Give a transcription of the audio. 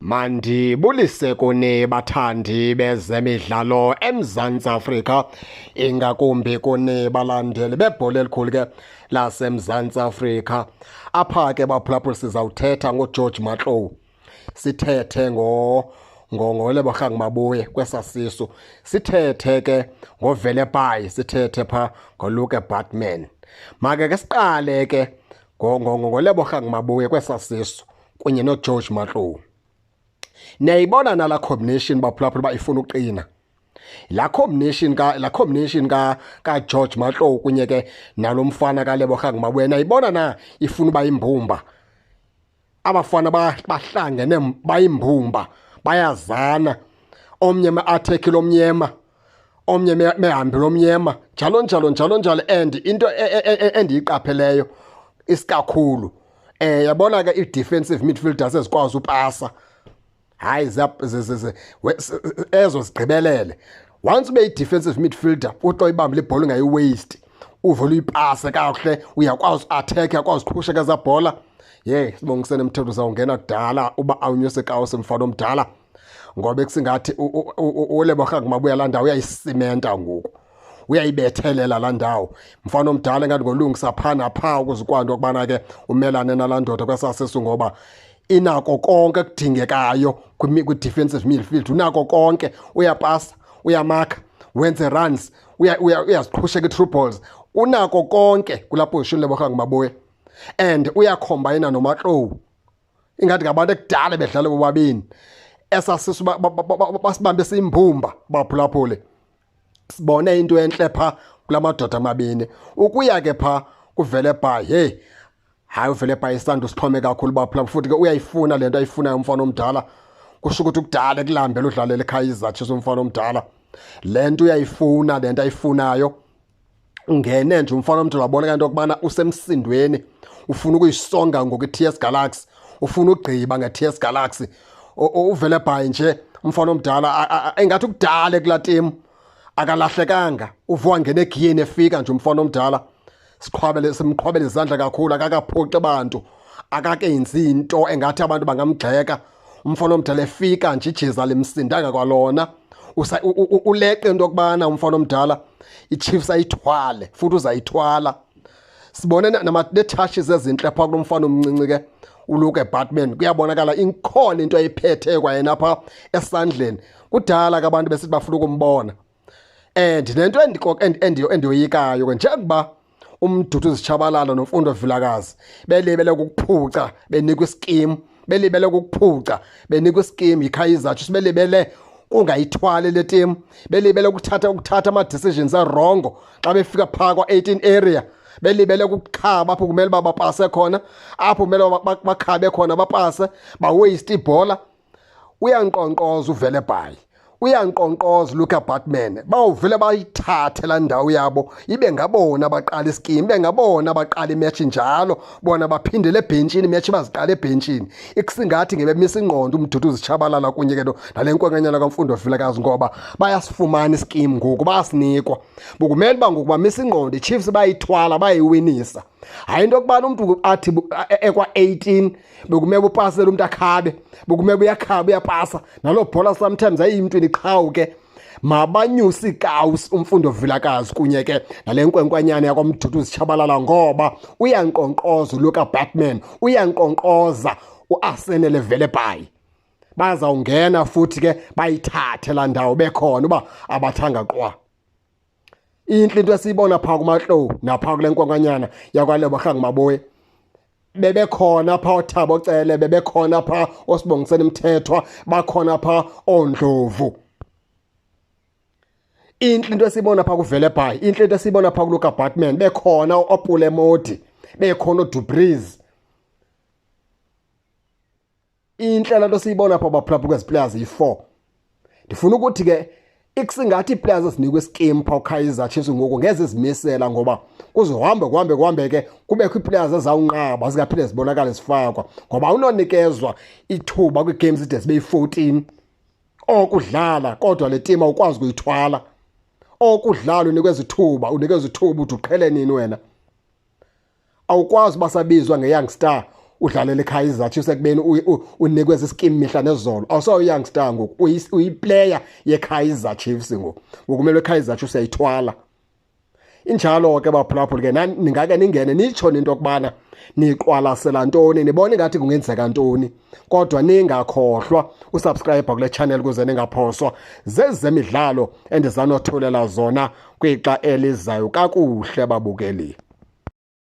Mandibulise kuni bathandi bezemidlalo eMzantsi Afrika, ingakumbi kuni balandeli bebhola elikhulu ke laseMzantsi Afrika. Apha ke baphulaphuli sizawuthetha ngoGeorge Matlou, sithethe ngoLebogang Maboe kwesasisu, sithethe ke ngoVelebayi, sithethe pha ngoLuke Baartman. Make ke siqale ke ngoLebogang Maboe kwesasisu kunye noGeorge Matlou. Niyayibona nala combination baphulaphula uba ifuna uqina. La combination ka George Matlou kunye ke nalomfana kaLebogang Maboe, nayibona na ifuna uba imbumba. Abafana bahlangene bayimbumba, bayazana. Omnye me-attack lomnyema, omnye mehambi lomnyema, njalo njalo njalo njalo. And into endiyiqapheleyo isikakhulu, yabona ke i-defensive midfielders ezikwazi upasa, hayi, ezo zigqibelele. Once ube yi-defensive midfielder, uthi oyibambile ibhola ungayi-waste, uvele uyipase kakuhle, uyakwazi u-attack, uyakwazi uqhusheka eza bhola. Ye Sibongiseni Mthetho, uzawungena kudala uba awunyuse kawuse mfana omdala, ngoba ekusingathi uLebogang Maboe laa ndawo uyayisimenta ngoku, uyayibethelela laa ndawo mfana omdala, engathi ngolungisa phaa naphaa ukuze ukwazi okubana ke umelane nalaa ndoda kwesasisu, ngoba inako konke ekudingekayo kwi-defensive midfield. Unako konke, uyapasa, uyamakha, wenze runs, uyaziqhusheka i-through balls, unako konke kulaa position Lebogang Maboe. And uyakhombayina noMatlou, ingathi ngabantu ekudala bedlala bobabini. Esasisu basibambe siyimbumba baphulaphule. Sibone into entle pha kula madoda amabini. Ukuya ke pha kuVelebayi, hey hayi, uVelebayi isandla usixhome kakhulu baphula, futhi ke uyayifuna le nto ayifunayo umfana omdala. Kusho ukuthi kudala ekulambela udlalela iKaizer Chiefs umfana omdala. Le nto uyayifuna, le nto ayifunayo. Ungene nje umfana omdala, waboneka into yokubana usemsindweni, ufuna ukuyisonga ngoku i-TS Galaxy, ufuna ugqiba nge-TS Galaxy. UVelebayi nje umfana omdala engathi kudala kulaa team, akalahlekanga, uvuka ngena egiyeni efika nje umfana omdala. Siqhwabele, simqhwabele izandla kakhulu, akakaphoxi abantu, akakenzi into engathi abantu bangamgxeka. Umfana omdala efika nje ijeza limsindanga kwalona. Uleqe into yokubana umfana omdala iChiefs ayithwale, futhi uzayithwala. Sibone nee-touches ezintle phaa kulo mfana omncinci ke uLuke Baartman. Kuyabonakala ikhona into ayiphethe kwayena phaa esandleni, kudala ke abantu besithi bafuna ukumbona. And nento endiyoyikayo ke, njengoba uMduduzi Shabalala noMfundo Vilakazi belibele ukuphuca benikwa iskimu, belibele ukuphuca benikwa iskimu yiKaizer Chiefs, belibele kungayithwali le team, belibele ukuthatha ama-decisions a-wrong xa befika phaa kwa-18 area, belibele ukukhaba apho kumele uba bapase khona, apho kumele bakhabe khona bapase, ba-waste ibhola. Uyankqonkqoza uVelebayi, uyankqonkqoza Luka Baartman, bawuvele bayithathe laa ndawo yabo, ibe ngabona abaqala iskimu, ibe ngabona abaqala imetshi njalo, bona baphindele ebhentshini, imetshi baziqala ebhentshini. Ikusingathi ngebemisa ingqondo uMduduzi Shabalala kunye ke nale nkwenkwenyana kaMfundo Vilakazi, ngoba bayasifumana iskimu ngoku, bayasinikwa. Bukumele uba ngoku bamisa ingqondo, iChiefs bayithwala, bayiwinisa. Hayi, into yokubana umntu athi ekwa-18 bekumele upasele umntu akhabe, bekumele uyakhaba, uyapasa naloo bhola, sometimes ayimntwini iqhawuke. Mabanyuse iikawusi uMfundo Vilakazi kunye ke nale nkwenkwanyana yakwaMduduzi Shabalala, ngoba uyankqonkqoza uLuka Baartman, uyankqonkqoza uAsenele Velebayi. Bazawungena futhi ke bayithathe laa ndawo bekhona uba abathanga qwa. Intle into esiyibona phaa kuMatlou naphaa kule nkwenkwanyana yakwaLebogang Maboe. Bebekhona phaa oThabo Cele, bebekhona phaa oSibongiseni Mthethwa, bakhona phaa oNdlovu. Intle into esiyibona phaa kuVelebayi, intle into esiyibona phaa kuLuka Baartman, bekhona oPule Mmodi, bekhona oDu Preez. Intle laa nto siyibona phaa baphulaphula kwezi players iyi-4. Ndifuna ukuthi ke ikusingathi ii-players ezinikwe iskimu phaa uKaizer Chiefs ngoku ngeze zimisela, ngoba kuzohambe kuhambe kuhambe ke kubekho ii-players ezawunqaba zingaphinde zibonakale zifakwa, ngoba awunonikezwa ithuba kwii-games zide zibe yi-14 okudlala, kodwa le team awukwazi ukuyithwala. Okudlala unikezwa ithuba, unikezwa ithuba ude uqhele nini wena? Awukwazi uba sabizwa nge-young star. Udlalela iKaizer Chiefs ekubeni unikwe ezi-scheme mihla nezolo. Awusawu youngster ngoku, uyiplayer yeKaizer Chiefs ngoku. Ngokumele iKaizer Chiefs uyayithwala. Injalo ke baphulaphuli ke, ningake ningene nitsho into yokubana niqwalasela ntoni, nibona ingathi kungenzeka ntoni, kodwa ningakhohlwa usubscribe kule channel ukuze ningaphoswa zezemidlalo endizanothulela zona kwixa elizayo. Kakuhle babukeli.